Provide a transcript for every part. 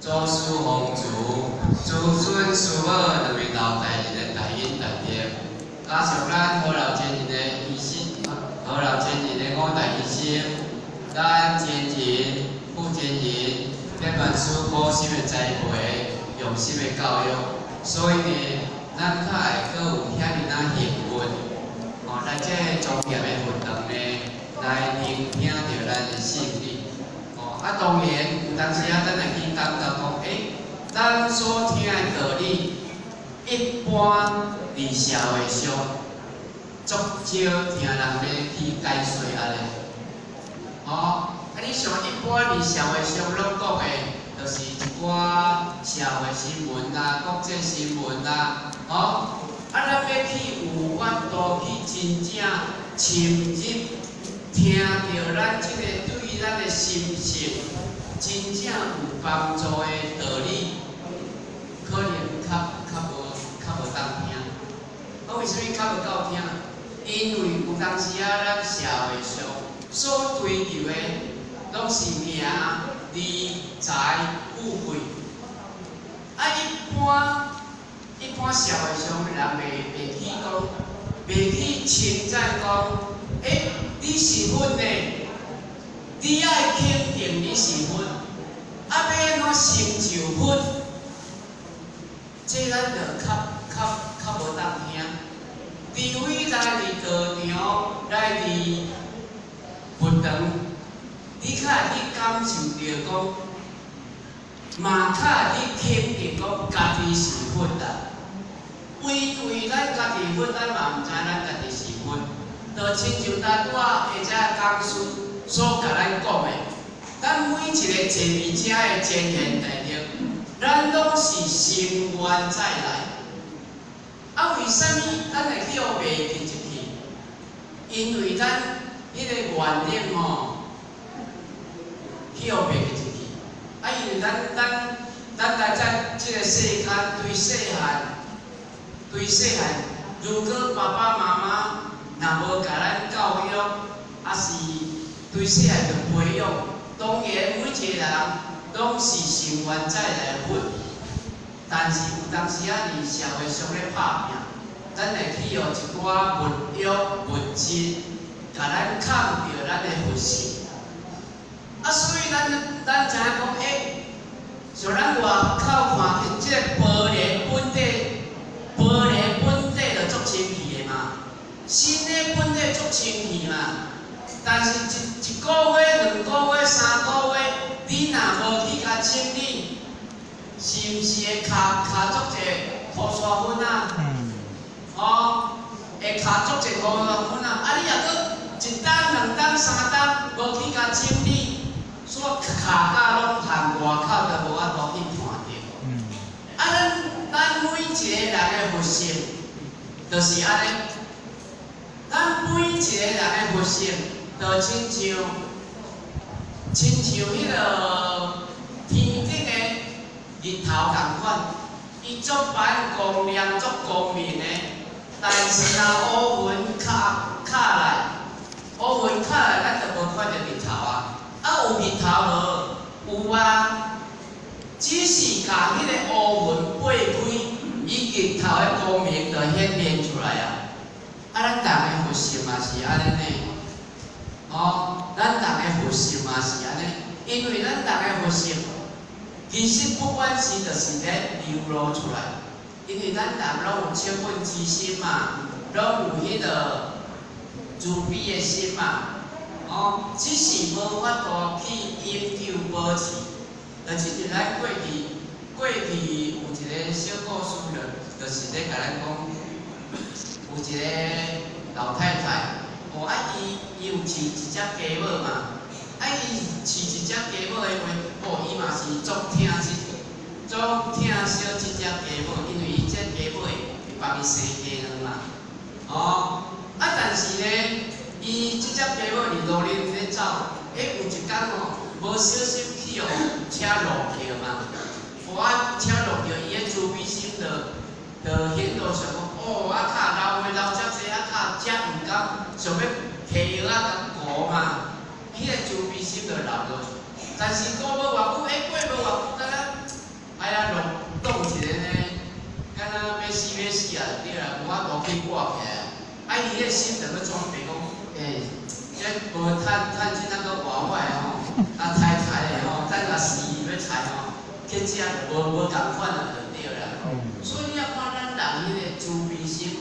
祖師風慈、祖孫師母兩位老大人的大恩大德，加上咱何老前人的醫生，何老前人的五大醫生，咱前人、副前人，典範師苦心的栽培，用心的教育，所以呢，咱較會閣有遐爾仔幸運，哦，來這個莊嚴的佛堂呢，來聆聽著咱的聖理。哦，啊，當然有當時啊，咱會去感覺講，咱所聽的道理，一般佇社會上，足少聽人咧去解說按呢。哦，啊，你像一般佇社會上攏講的，就是一寡社會新聞啦、國際新聞啦，哦，啊，咱欲去有法度去真正深入聽著咱這個對咱的心性真正有幫助的道理，可能較無當聽。啊，為啥物較無夠聽？因為有當時啊，咱社會上所追求的，攏是名利財富貴。啊，一般社會上人袂去講，袂去稱讚講，你是佛呢？你愛肯定你是佛，啊，欲按怎成就佛？這咱就較無當聽。除非來佇道場，來佇佛堂，你較會去感受著講，嘛較會去肯定講家己是佛啦。唯對咱家己佛，咱嘛毋知咱家己是佛。就親像拄拄仔下遮講師所共咱講的，咱每一個坐佇遮的前賢大德，咱攏是心願再來。啊，為啥物咱會去予袂記入去？因為咱彼個願力吼，去予袂記入去。啊，因為咱來在這個世間對細漢，如果爸爸媽媽若無共咱教育，抑是對細漢就培養，當然每一個人攏是心願再來佛，但是有當時仔佇社會上咧拍拚，咱會去予一寡物欲、物質，共咱控著咱的佛性。啊，所以咱知影講，像咱外口看見這個玻璃本底，玻璃本底就足清氣的嘛，新的本底足清氣嘛。但是一個月、2個月、3個月，你若無去共清理，是毋是會卡卡足濟塗沙粉仔？哦，會卡足濟塗沙粉仔。啊，你若閣一冬、2冬、3冬無去共清理，煞卡甲攏通外口都無法度去看著。啊，咱每一個人的佛性，就是按呢。咱每一個人的佛性，就親像彼個天頂的日頭仝款，伊足般光亮、足光明的，但是若烏雲卡來，烏雲卡來，咱就無看著日頭啊。啊，有日頭無？有啊，只是共彼個烏雲撥開，伊日頭的光明就顯現出來啊。啊，咱人的佛性嘛是按呢呢。哦，咱人的佛性嘛是按呢，因為咱人的佛性，其實不管是就是咧流露出來，因為咱人攏有惻隱之心嘛，攏有彼個慈悲的心嘛，哦，只是無法度去永久保持。就親像咱過去有一個小故事，就是咧共咱講，有一個老太太，哦，啊，伊有飼一隻雞母嘛，啊，伊飼一隻雞母的話，哦，伊嘛是足疼惜這隻雞母，因為伊這雞母會幫伊生雞卵嘛，哦，啊，但是呢，伊這隻雞母佇路裡咧走，有一工吼，無小心去予車落著嘛，哦啊，車落著，伊的慈悲心就顯露出講，哦，啊，較流血流遮濟，啊，較食毋甘，想欲提藥仔共糊嘛，彼個慈悲心就流露出。但是過無偌久，過無偌久，敢若去掛起來。啊，伊彼个心就欲轉變講，欸，這無趁趁錢猶閣活我的吼，啊刣刣的吼，等下死欲刣吼，去食就無仝款啊，就對啦。所以你若看咱人彼个慈悲心，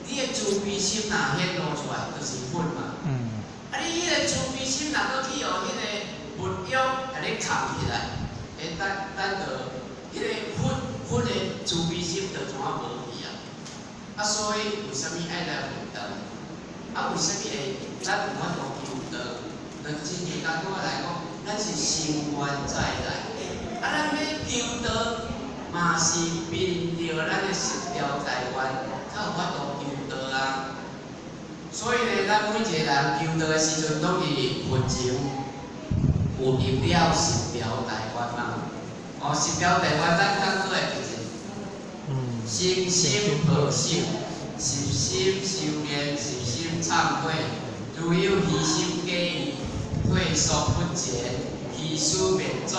你的慈悲心若顯露出來，就是佛嘛。啊，你彼个慈悲心若閣去予彼个物欲共你崁起來，欸，咱咱就彼个佛佛的慈悲心就怎啊無去啊？啊，所以為啥物愛來佛堂？啊，為啥物會咱有法度求道？就真簡單對我來講，咱是心願再來。啊，咱欲求道，嘛是憑著咱的十條大願，才有法度求道啊。所以呢，咱每一個人求道的時陣，攏佇佛前有立了十條大願嘛。哦，十條大願，咱講過會記者？誠心抱守，實心修煉，實心懺悔。如有虛心假意，退縮不前，虛思勉阻，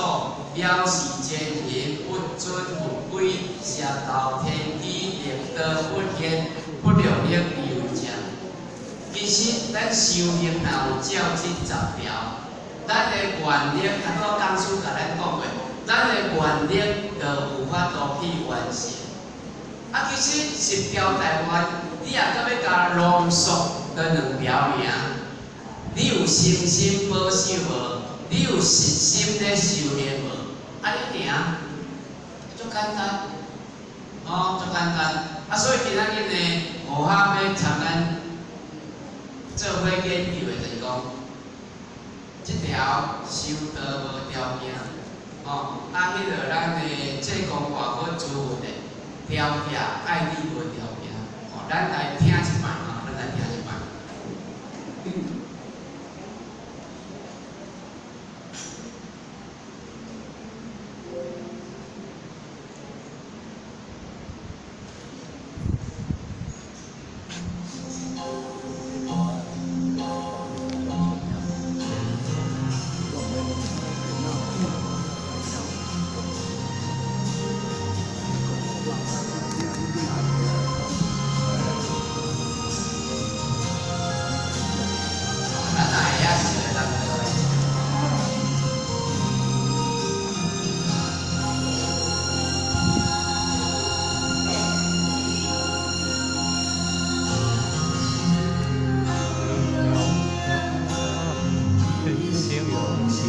藐視真言，不遵佛規，邪道天機，逆道不現，不良力有者。其實咱修行若有照這十條，咱的願力，頭拄講師共咱講過，咱的願力就有法度去完成。啊，其實十條大願，你若閣欲共濃縮，就兩條爾。你有誠心保守無？你有實心咧修煉無？按呢爾，足簡單，哦，足簡單。啊，所以今仔日呢，吳哈欲參咱做伙研究的，就是講，這條修道無條件，哦，啊，彼个咱的濟公外國諸佛的條件，愛你無條件，哦，咱來聽一擺，吼，咱來聽一擺。咱若會曉就會當做的。一生用心。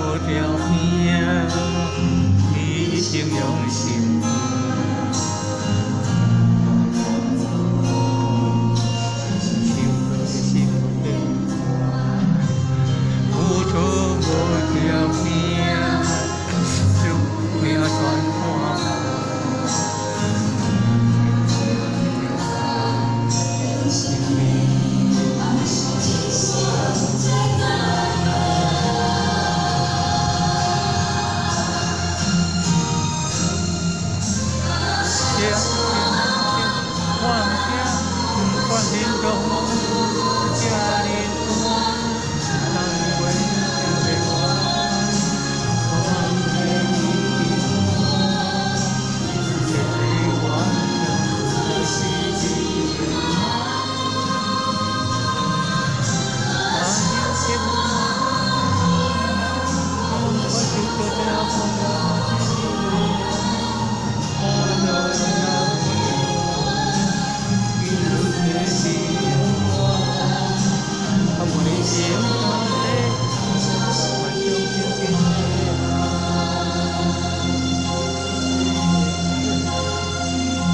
無條件，一生用心。心無錯無條件，就命轉換。心中這呢大，難過這呢大，我的這我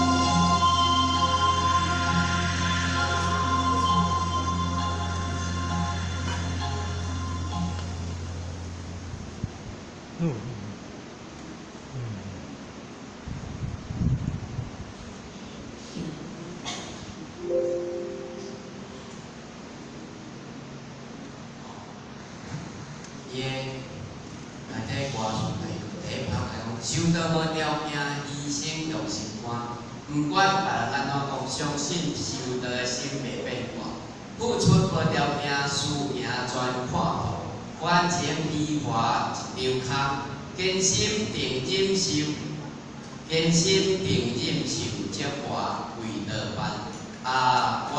是 伊的內底歌詞內第一拍來講，修道無條件，犧牲用心肝，毋管別人按怎講，相信修道的心袂變卦。付出無條件，輸贏全看破。關情虛華一場空，堅心定忍受，堅心定忍受折磨為道伴。啊，我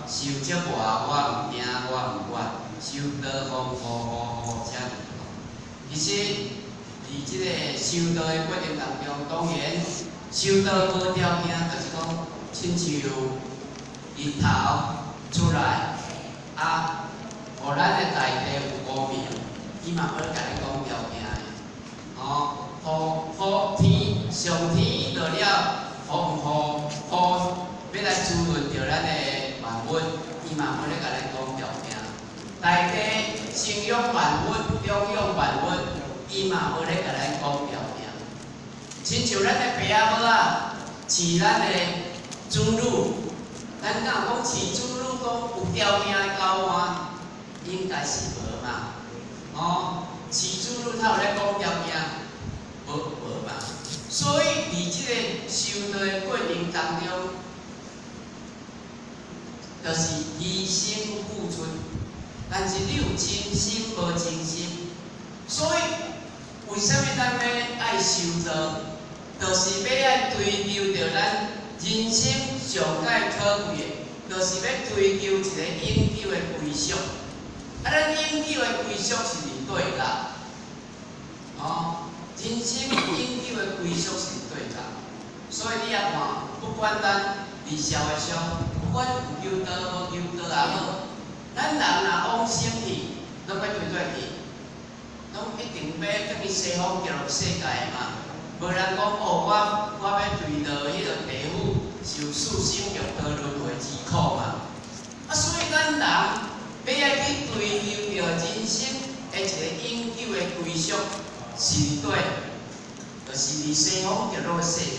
受折磨，我毋驚，我毋管，修道風呼呼呼遮爾大。其實，佇這個修道的過程當中，當然修道無條件，就是講，親像日頭出來，啊，予咱的大地有光明，伊嘛無共你講條件的，吼，雨雨天上天落了，雨毋雨，雨欲來滋潤著咱的萬物，伊嘛無咧共咱講條件。大地生養萬物，養養萬物，伊嘛無咧共咱講條件。親像咱的爸仔母仔飼咱的子女，咱敢有講飼子女講有條件的交換？應該是無嘛。哦，飼子女哪有咧講條件？無無嘛。所以佇這個修道的過程當中，就是犧牲付出。但是你有真心無真心，所以為啥物咱欲愛修道？就是欲愛追求著咱人生上蓋可貴的，就是欲追求一個永久的歸屬。啊，咱永久的歸屬是佇佗啦？哦，人生永久的歸屬是佇佗啦？所以你也看，不管咱佇社會上，不管有求道無求道也好，咱人若往生去，攏欲對佗去？攏一定欲轉去西方極樂世界的嘛。無人講哦，我欲墜落彼個地府受四生六道輪迴之苦嘛。啊，所以咱人欲愛去追求著人生的一個永久的歸屬，是佇佗？就是佇西方極樂世界。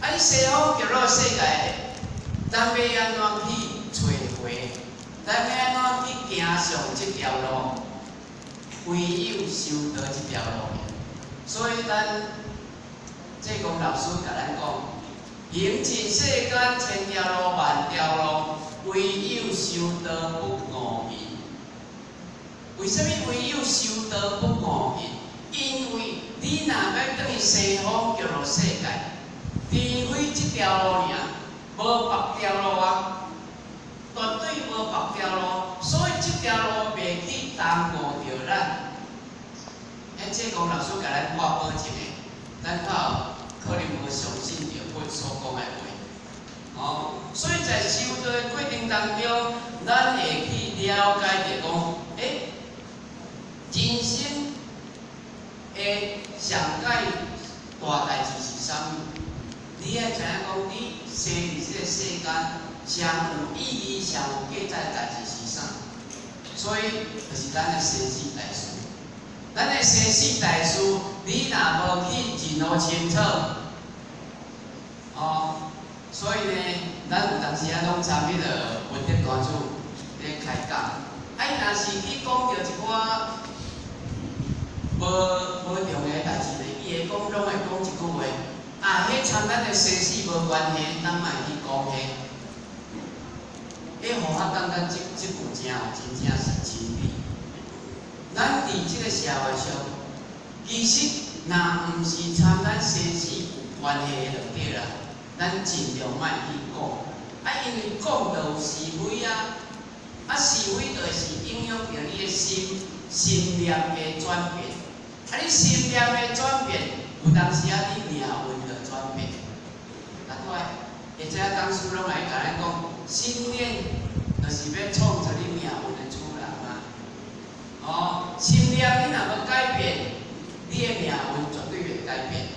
啊，你西方極樂世界，咱欲按怎去揣回？咱欲按怎去行上這條路？唯有修道這條路。所以咱濟公老師共咱講：行盡世間千條路萬條路，唯有修道不誤人。為啥物唯有修道不誤人？因為你若欲轉去西方極樂世界，除非這條路爾，無別條路啊，絕對無別條路，所以這條路袂去耽誤著咱。咱濟公老師共咱掛保證的，咱較可能無相信著佛所講的話。哦，所以在修道的過程當中，咱會去了解著講，欸，人生的上蓋大代誌是啥物？你愛知影講，你生佇這個世間上有意義、上有價值的代誌是啥？所以就是咱的生死大事。咱的生死大事，你若無去認好清楚，哦，所以呢，咱有當時啊，攏參彼個文德大主咧開講，啊，伊若是去講著一寡無重要的代誌呢，伊會講攏會講一句話，啊，彼參咱的生死無關係，咱莫去講彼。彼予我感覺這句真有真正是真理。咱佇這個社會上，其實若毋是參咱生死有關係的就對啦，咱盡量莫去講。啊，因為講就有是非啊，啊是非就是影響著你的心心念的轉變。啊，你心念的轉變，有當時啊，你命運就轉變。啊，對，會知影講師攏會共咱講，心念就是欲創造你命運的主人啊。哦，心念你若無改變，你的命運絕對袂改變。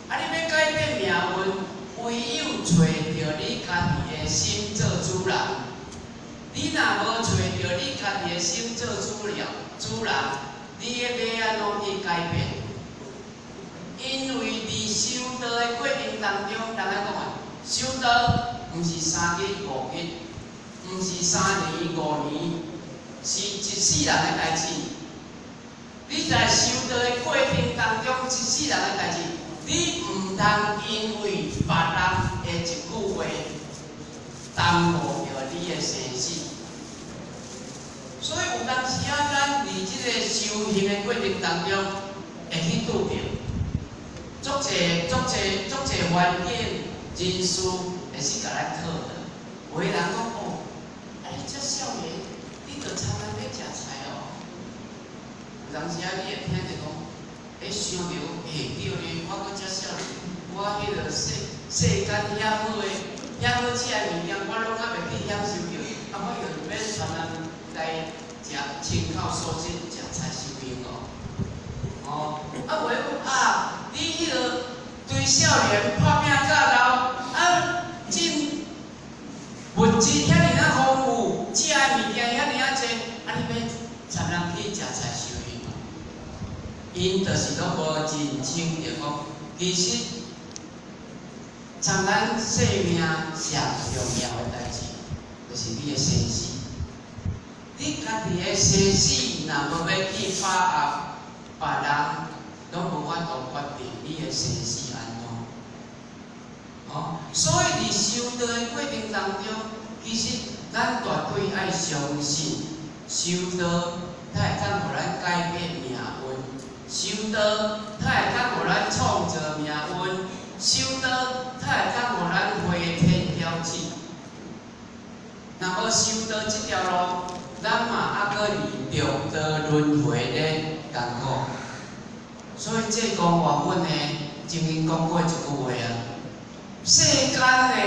啊，你欲改變命運，唯有揣著你家己的心做主人。你若無揣著你家己的心做主了，主人，你的欲按怎去改變？因為佇修道的過程當中，人來講啊，修道毋是3日5日，毋是3年5年，是一世人的代誌。你在修道的過程當中，一世人的代誌，你毋通因為別人的一句話，耽誤著你的生死。所以有當時啊，咱佇這個修行的過程當中，會去拄著足濟、足濟、足濟環境、人事會使共咱考著。有的人講哦，啊你遮少年，你著參咱欲食菜哦。有當時啊，你會聽著講，欸想著，欸對呢，我閣遮少年，我彼個世世間遐好的、遐好食的物件，我攏猶未去享受著，啊，我又欲參人來食親口素質食菜修行哦。哦，啊無講啊，你彼個對少年拍拚甲老，啊進物質遐爾仔豐富，食的物件遐爾仔濟，啊你欲參人去食菜修行哦？𪜶就是攏無認清著講，其實參咱生命上重要的代誌，就是你的生死。你家己的生死若無欲去把握，別人攏無法度決定你的生死按怎。哦，所以佇修道的過程當中，其實咱絕對愛相信修道，才會當予咱改變命運；修道，才會當予咱創造命運；修道，才會當予咱飛天飄去。若無修道這條路，咱嘛猶閣佇六道輪迴咧艱苦。所以濟公活佛呢，曾經講過一句話啊：世間的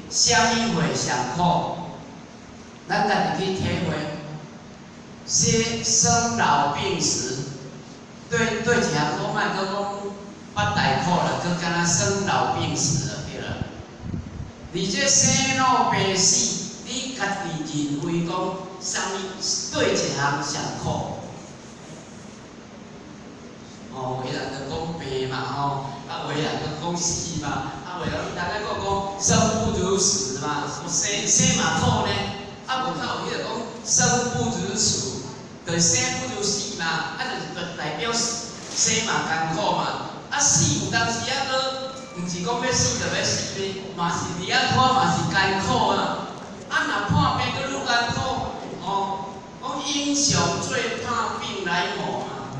啥物貨上苦？咱家己去體會。生生老病死，對對一項苦，莫閣講八大苦啦，閣敢若生老病死就對啦。而這生老病死，你家己認為講啥物對一項上苦？哦，有的人就講病嘛吼，啊，有的人就講死嘛，啊，有的人大家講講生不如死嘛，生生嘛苦呢，啊，無較有彼個講生不如死，就是生不如死嘛，啊，就是代表生嘛艱苦嘛，啊，死有當時啊，閣毋是講欲死就欲死呢，嘛是佇遐拖嘛是艱苦啊，啊，若破病閣愈艱苦，哦，講英雄最怕病來磨嘛，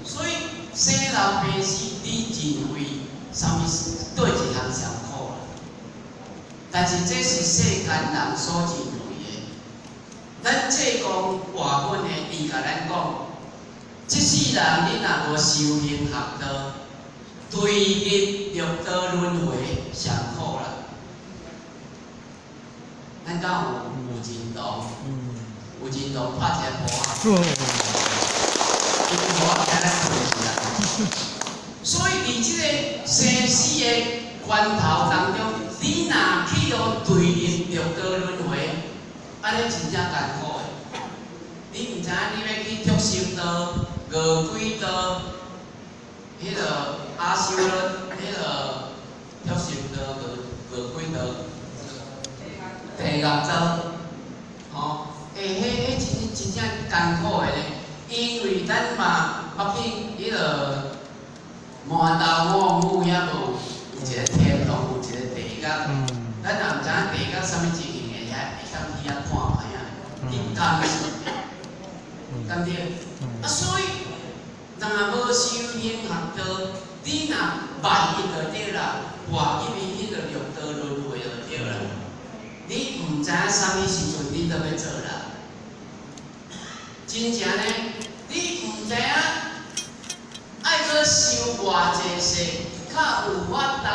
所以生老病死，你認為啥物對一項上苦啦？但是這是世間人所認為的。咱濟公活佛呢，伊共咱講，這世人你若無修行學道，墜入六道輪迴上苦啦。咱敢有認同？有認同拍一個鼓仔。佇這個生死的關頭當中，你若去予墜入六道輪迴，按呢真正艱苦的。你毋知影你欲去畜生道、餓鬼道、彼个阿修羅、彼个畜生道、餓餓鬼道、地獄道，吼，欸，彼彼真真正艱苦的呢，因為咱嘛捌去彼个滿頭五府遐無有一個天堂，有一個地獄。咱也毋知影地獄啥物情形的，遐會當去遐看覓仔，去感受，敢對？啊，所以若無修行學道，你若萬一就對啦，跋入去彼个六道輪迴就對啦。你毋知影啥物時陣你都欲做人，真正呢，你毋知影愛閣修偌濟世，較有法度，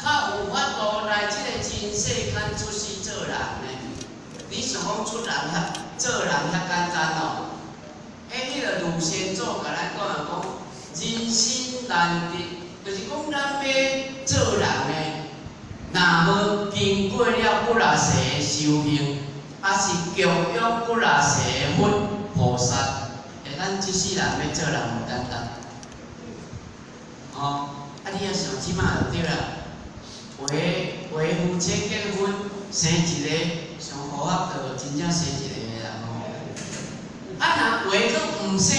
較有法度來這個人世間出世做人呢？你想講出人遐做人遐簡單哦？欸，彼个盧先祖共咱講啊講，人生難得，就是講咱欲做人呢，若無經過了幾若世的修行，抑是供養幾若世的佛菩薩，欸，咱這世人欲做人毋簡單。哦，啊，你也想這馬就對啦，有的有的夫妻結婚生一个，上好合就真正生一個的啦吼。啊，若有的閣毋生，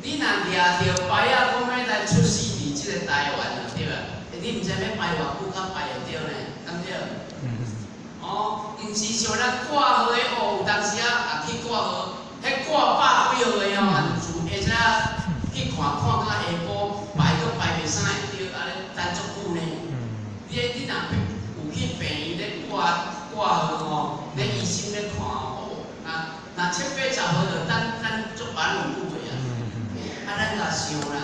你若掠著牌仔，講欲來出世佇這个台灣就對啦。欸，你毋知欲排偌久較排會著呢，敢對？哦，毋是像咱掛號的哦，有當時啊也去掛號，彼掛百幾號的哦，就會使去看看到下晡排閣排袂啥會著，按呢等足久呢。你若有去病院咧掛掛號吼，咧醫生咧看哦，若若七八十號就等等足蠻有久的啊。啊，咱若想啦，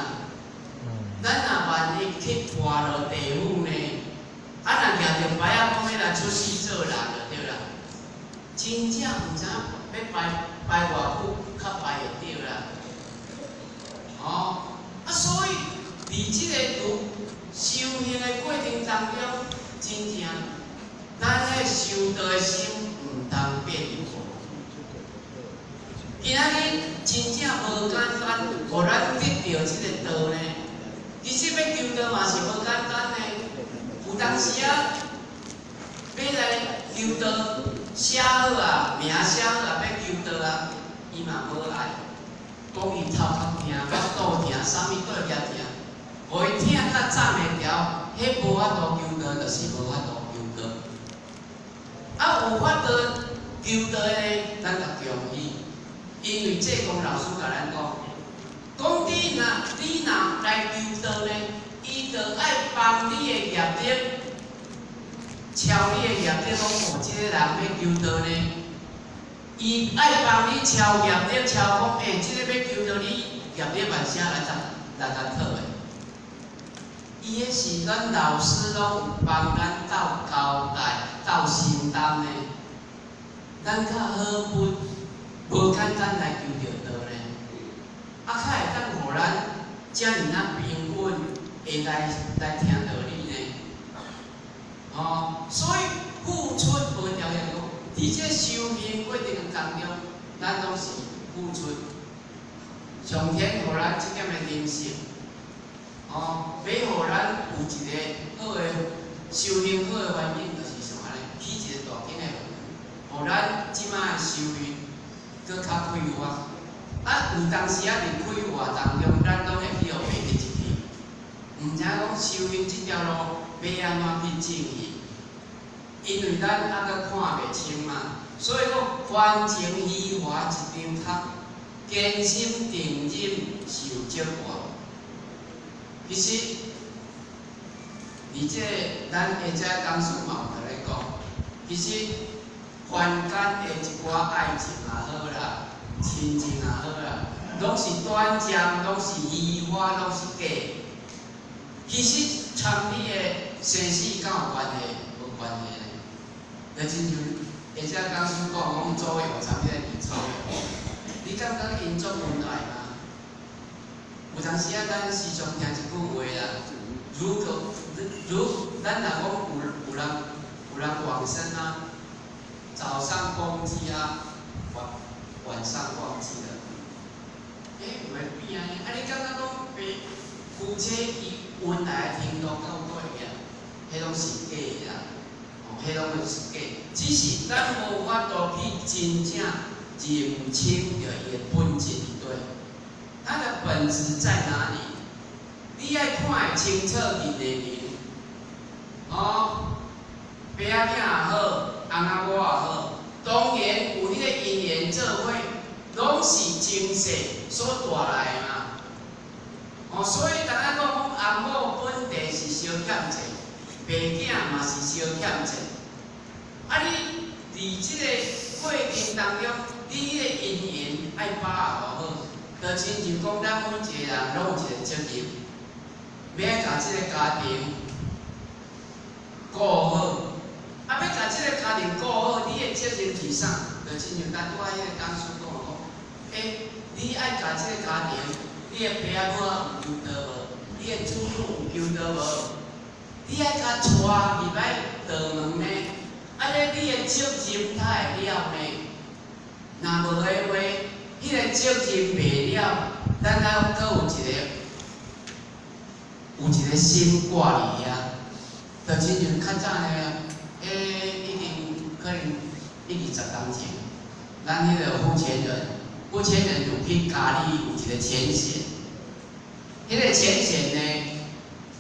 咱若萬一去跋落地府呢？啊，若舉著牌仔講欲來出世做人就對啦，真正毋知影欲排排偌久較排會著啦。哦，啊，所以佇這个路修行的過程當中，真正咱咧修道的心毋通變薄。今仔日真正無簡單，予咱得著這个道呢。其實欲求道嘛是無簡單的，有當時啊，欲來求道，寫好啊，名寫好啊，欲求道啊，伊嘛無愛，講伊頭殼疼、腹肚疼，啥物都會遐疼，予伊疼甲藏會牢，彼無法度求道，就是無法度求道。啊，有法度求道的呢，咱共恭喜，因為濟公老師共咱講，講你若來求道呢，伊就愛幫你的業力，超你的業力，講哦，這個人欲求道呢，伊愛幫你超業力，超講，欸，這个欲求道，你業力萬啥來來來討的？伊彼時咱老師攏有幫咱鬥交代、鬥承擔呢，咱較好分，無簡單來求著道呢。啊，較會當予咱遮爾仔平穩，會來來聽道理呢。哦，所以付出無條件講，佇這修行過程當中，咱攏是付出。上天予咱這點的靈性，哦，欲予咱有一个好的修行好的環境，就是像按呢，起一个大間的予咱這擺的修行閣較快活。啊，有當時仔佇快活當中，咱攏會去予迷佇入去，毋知影講修行這條路欲按怎去進行，因為咱猶閣看袂清嘛，所以講凡情虛華一張空，堅心定忍受折磨。其實，佇這咱下遮講師嘛有共咧講，其實凡間的一寡愛情也好啦，親情也好啦，攏是短暫，攏是虛華，攏是假。其實參你的生死敢有關係？無關係咧。就親像下遮講師講，講祖用參這個李祖用，你感覺𪜶足恩愛嗎？有當當時啊，咱時常聽一句話啦，如果如咱若講有人往生啊，早上公雞啊，晚上忘記了。欸，袂變啊！啊，你感覺講爸夫妻伊恩愛的程度夠過會啊？彼攏是假的啦，哦，彼攏是假。只是咱無法度去真正認清著伊的本質佇佗。它的本質在哪裡？你愛看會清楚認會明。哦，爸仔囝也好，翁仔某也好，當然有彼個因緣做伙，攏是前世所帶來的嘛。哦，所以逐家講講翁某本地是相欠債，爸囝嘛是相欠債。啊，你佇這個過程當中，你彼個因緣愛把握好，就親像講咱每一個人攏有一個責任，欲愛共這個家庭顧好。啊，欲共這個家庭顧好，你的責任是啥？就親像咱拄仔彼個講師講的講，欸，你愛共這個家庭，你的爸仔母有求道無？你的子女有求道無？你愛共帶入來道門呢？按呢，你的責任才會了呢。若無的話，彼個責任袂了，咱還閣有一個心掛佇遐，就親像較早呢，彼已經可能一二十冬前，咱彼個膚淺人，膚淺人有去佳里有一個淺顯，彼個淺顯呢，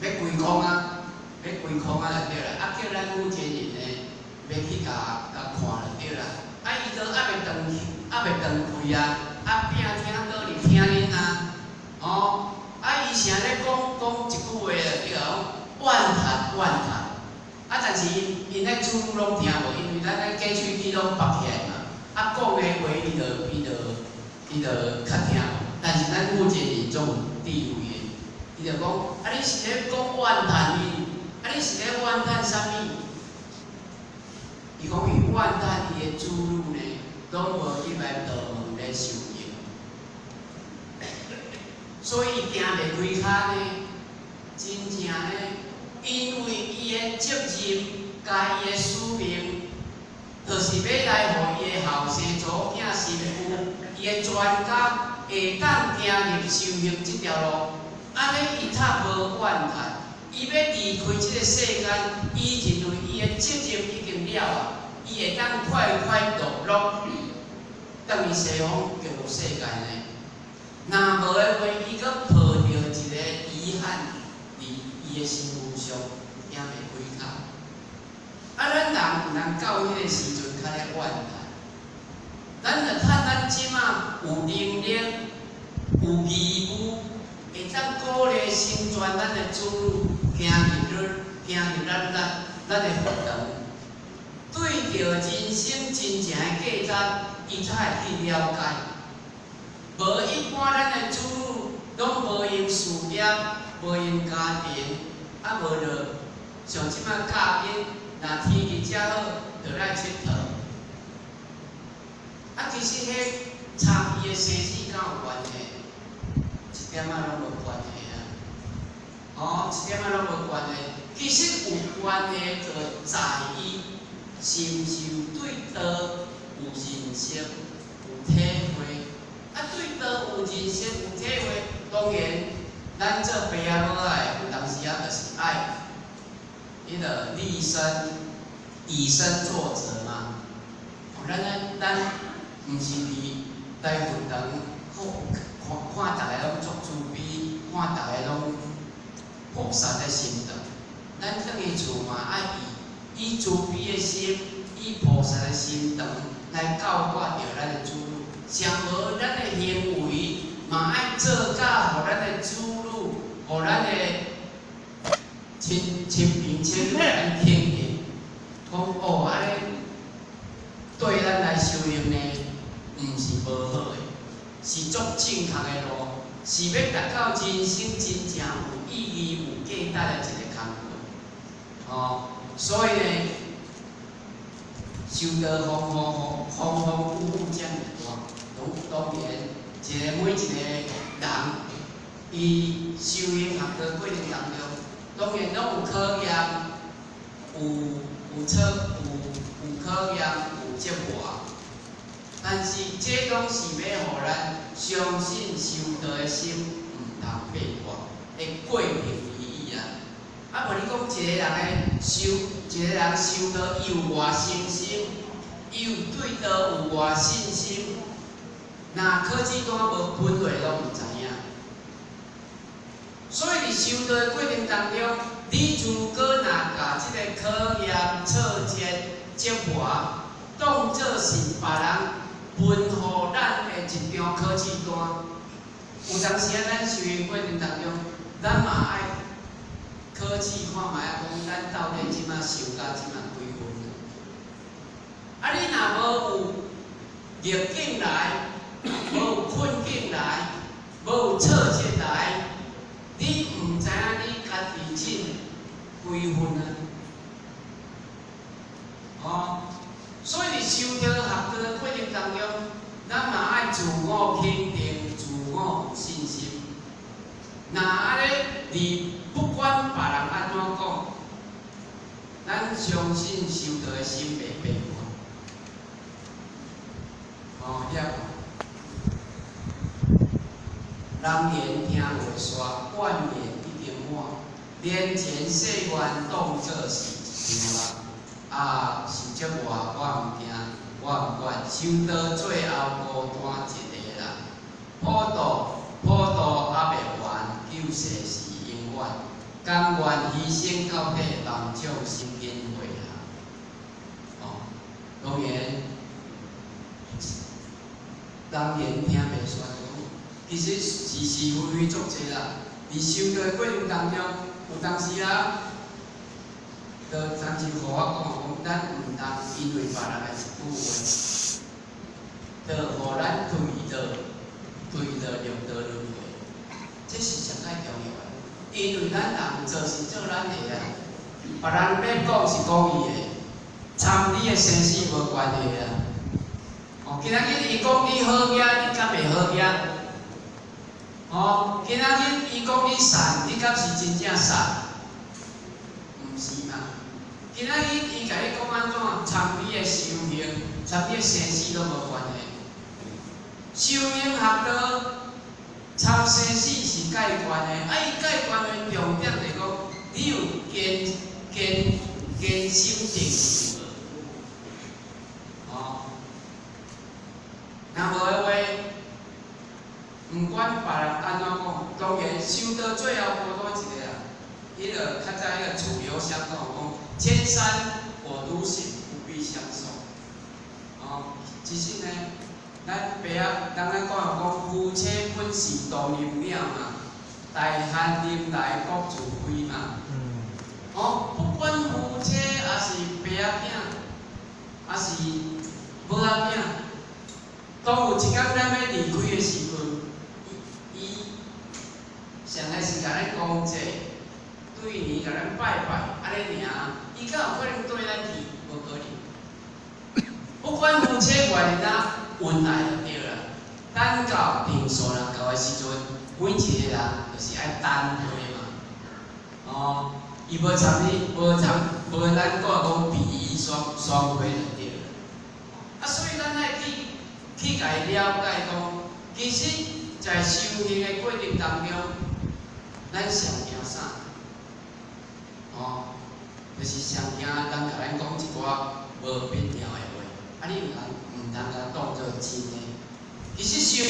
欲歸空啊，欲歸空啊就對啦，啊叫咱膚淺人呢，欲去共共看就對啦，啊伊都猶未斷去，猶未斷開啊，啊摒聽倒佇聽恁啊，哦，啊伊成咧講講一句話就對啦，講怨嘆怨嘆，啊但是𪜶𪜶咧子女攏聽無，因為咱咧假喙齒攏縛起來嘛，啊講的話伊就較聽無，但是咱福建人總有智慧的，伊就講，啊你是咧講怨嘆伊，啊你是咧怨嘆啥物？伊講伊怨嘆伊的子女呢，攏無入來道門咧修行，所以伊行袂開跤呢，真正呢，因為伊的責任佮伊的使命，就是欲來予伊的後生查某囝新婦，伊的全家會當行入修行這條路，按呢伊才無怨嘆。伊欲離開這個世間，伊認為伊的責任已經了啊，伊會當快快樂樂轉去西方極樂世界呢。若無的話，伊閣抱著一個遺憾佇伊的身軀上，行袂開跤。啊，咱人毋通到彼個時陣較咧怨嘆。咱著趁咱這馬有能力、有義務，會當鼓勵成全咱的子女，行入咧，行入咱的佛堂，對著人生真正的價值，伊才會去了解。無一般咱的子女攏無閒事業，無閒家庭，啊無就像這馬教囡，若天氣遮好，就來𨑨迌。啊，其實彼參伊的生死敢有關係？一點仔攏無關係啊！哦，一點仔攏無關係。其實有關係，就在於是毋是有對道有認識、有體會。啊，對道有認識、有體會，當然，咱做爸仔母的有當時啊，就是愛彼個立身、以身作則嘛。咱咱毋是佇來佛堂看看逐个攏足慈悲，看逐个攏菩薩的心腸。咱轉去厝嘛，愛以慈悲的心，以菩薩的心腸來教化著咱的子女。上無咱的行為嘛愛做甲，予咱的子女，予咱的親親朋戚友咱肯定，講哦，按呢對咱來修行呢，毋是無好的，是足正確的路，是欲達到人生真正有意義、有價值的一個工具。哦，所以呢，修道風風風風風雨雨遮爾大，攏當然，一個每一個人伊修行學的過程當中，當然攏有考驗，有有錯，有考驗，有折磨。但是這攏是欲予咱相信修道的心毋通變卦，會過平而已啊！啊，無你講一個人的修，一個人修道，伊有偌誠心，伊有對道有偌信心，若考試單無分落，攏毋知影。所以佇修道的過程當中，你如果若共這個考驗、挫折、折磨當做是別人分予咱的一張考試單，有當時啊，咱修行過程當中，咱嘛愛考試看覓仔，講咱到底這馬修到這馬幾分？啊，你若無有逆境來，無有困境來，無有挫折來，你毋知影你家己進幾分啊？哦，所以佇修道學道的過程當中，咱嘛愛自我肯定，自我有信心。若按呢，你不管別人按怎講，咱相信修道的心袂變化。哦，遐。人言聽袂煞，怨言已經滿。蓮前誓願當作是一場人。啊，受折磨我毋驚，我毋管，修道最後孤單一個人。普度普度猶未完，救世是永遠。甘願犧牲到底，萬眾心緊會合。哦，當然，人言聽袂煞，其實是是非非足濟啦。佇修道的過程當中，有當時啊，就親像予我講，講咱毋通因為別人的一句話，就予咱墜落六道輪迴，這是上較重要的。因為咱人做是做咱的啊，別人欲講是講伊的，參你的生死無關係啊。哦，今仔日伊講你好額，你敢會好額？哦，今仔日伊講你善，你敢是真正善？毋是嘛？今仔日伊共你講按怎，參你的修行、參你的生死攏無關係。修行學道參生死是蓋關的，啊，伊蓋關的重點就是講，你有堅心定性無？哦，若無的話，毋管別人按怎講，當然修到最後孤單一個人。彼個較早彼個楚留香講講，千山我獨行，不必相送。哦，其實呢，咱爸仔，人咱講講夫妻本是同林鳥嘛，大旱臨來各自飛嘛。哦，不管夫妻抑是爸仔囝，抑是某仔囝，當有一工咱欲離開的時陣，伊上個是共咱講者，對年共咱拜拜，按呢爾，伊敢有可能綴咱去？無可能。不管夫妻願意哪恩愛就對啦。等到定數人到的時陣，每一個人就是愛單飛嘛。哦，伊無參你，無參，無咱講講比翼雙飛就對啦。啊，所以咱愛去共伊了解講，其實在修行的過程當中，咱上驚啥？哦，就是上驚人共咱講一寡無必要的話，啊，你毋通共當做真的。其實修